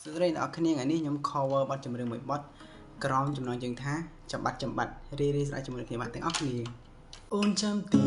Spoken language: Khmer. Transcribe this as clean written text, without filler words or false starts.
សួស្តីអ្នកនរគ្នាថ្ងៃនេះខ្ញុំ cover បទចម្រៀងមួយបទក្រោមចំណងជើងថាចំបាត់ចំបាត់រីរីស្ដាប់ជាមួយគ្នាបាទទាំងអស់គ្នាអូនចាំទី